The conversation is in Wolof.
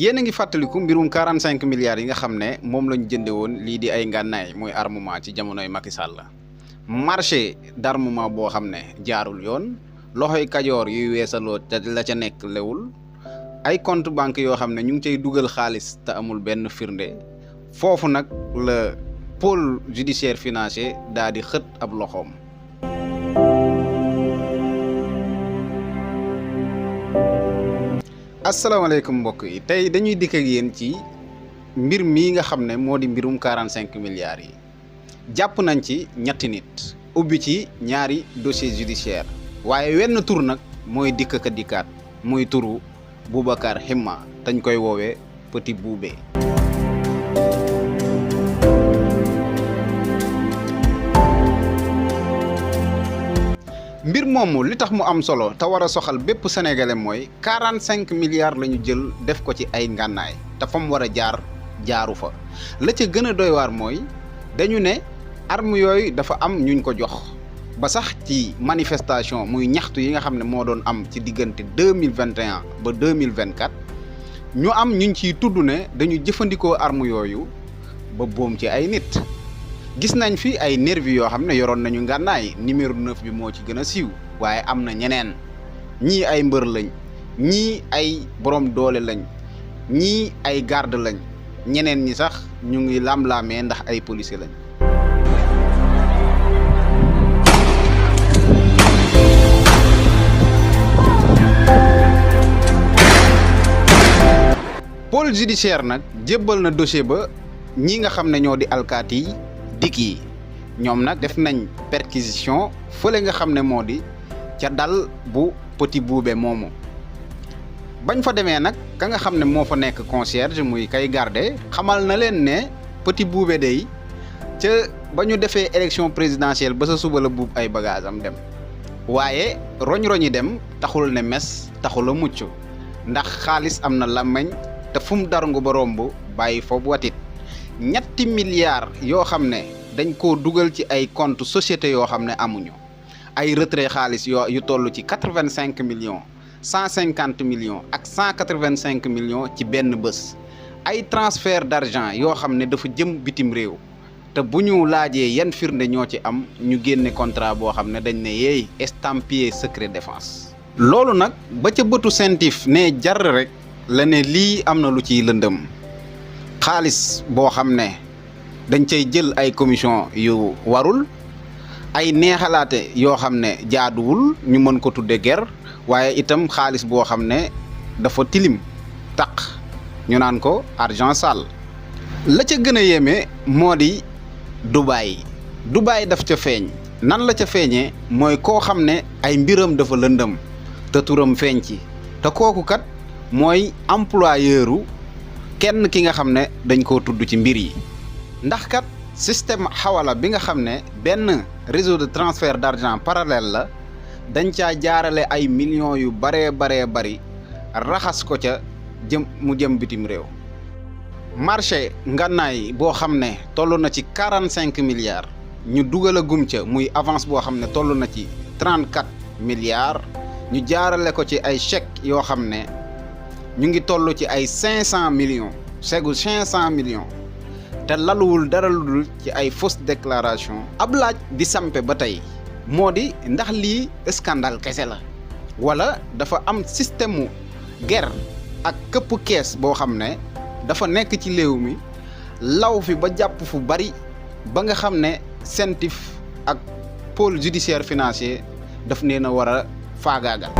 yéen a ngi fàttaliku mbirum 45 milliards yi nga xam ne moom lañ jënde woon lii di ay ngànnaay muy armement ci jamonoy Macky Sall marché d'armement boo xam ne jaarul yoon loxoy kajoor yuy weesaloo te la ca nekk lewul ay compte banque yoo xam ne ñu ngi cay dugal xaalis te amul benn firnde foofu nag la pôle judiciaire financier daa di xët ab loxoom. asalaamaaleykum mbokk yi tey dañuy dikk ak yéen ci mbir mii nga xam ne moo di mbirum 45 milliards yi jàpp nañ ci ñetti nit ubbi ci ñaari dossier judiciaire waaye wenn tur nag mooy dikk ka dikkaat muy turu Boubacar Himma dañ koy woowee Petit Boubé. mbir moomu li tax mu am solo te war a soxal bépp sénégalais mooy 45 milliards la ñu jël def ko ci ay ngànnaay te fa mu war a jaar jaaru fa la ca gën a doy waar mooy dañu ne arme yooyu dafa am ñuñ ko jox ba sax ci manifestation muy ñaxtu yi nga xam ne moo doon am ci diggante 2021 ba 2024 ñu am ñuñ ciy tudd ne dañu jëfandikoo arme yooyu ba boom ci ay nit. gis nañ fi ay nervi yoo xam ne yoroon nañu ngànnaay numéro 9 bi moo ci gën a siiw waaye am na ñeneen ñii ay mbër lañ ñii ay borom doole lañ ñii ay garde lañ ñeneen ñi sax ñu ngi lam-laamee ndax ay policier lañ. pôle judiciaire nag jébbal na dossier ba ñi nga xam ne ñoo di alkaati yi dikk yi ñoom nag def nañ perquisition fële nga xam ne moo di ca dal bu Petit Boubé moomu bañ fa demee nag ka nga xam ne moo fa nekk concierge muy kay garde xamal na leen ne Petit Boubé day ca ba ñu defee élection présidentielle ba sa suba la buub ay bagage am dem waaye roñ-roñi dem taxul ne mes taxul a mucc ndax xaalis am na làmmeñ te fu mu darngu ba romb bàyyi foofu watit ñetti milliards yoo xam ne dañ koo dugal ci ay compte société yoo xam ne amuñu ay retrait xaalis yu toll ci 85 millions 150 millions ak 185 millions ci benn bés ay transfert d'argent yoo xam ne dafa jëm bitim réew te bu ñu laajee yan firnde ñoo ci am ñu génne contrat boo xam ne dañ ne yeey estampillé secret défense. loolu nag ba ca bëtu CENTIF ne jar rek la ne lii am na lu ciy lëndëm xaalis boo xam ne dañ cay jël ay commission yu warul ay neexalaate yoo xam ne jaaduwul ñu mën ko tudde ger waaye itam xaalis boo xam ne dafa tilim taq ñu naan ko argent sale. la ca gën a yéeme moo di Dubaï daf ca feeñ nan la ca feeñee mooy koo xam ne ay mbiram dafa lëndëm te turam feeñ ci te kooku kat mooy employeuru kenn ki nga xam ne dañ koo tudd ci mbir yi ndax kat système xawala bi nga xam ne benn réseau de transfert d'argent parallèle la dañ caa jaarale ay millions yu baree bari raxas ko ca mu jëm bitim réew. marché ngànnaay boo xam ne toll na ci 45 milliards ñu dugal a gum ca muy avance boo xam ne toll na ci 34 milliards ñu jaarale ko ci ay chèques yoo xam ne ñu ngi toll ci ay 500 millions segu 500 millions te laluwul dara lu dul ci ay fausse déclaration. ab laaj di sampe ba tey moo di ndax lii scandale kese la wala dafa am système mu guerre ak këpp kees boo xam ne dafa nekk ci réew mi law fi ba jàpp fu bari ba nga xam ne CENTIF ak pôle judiciaire financier daf nee na war a faagaagal.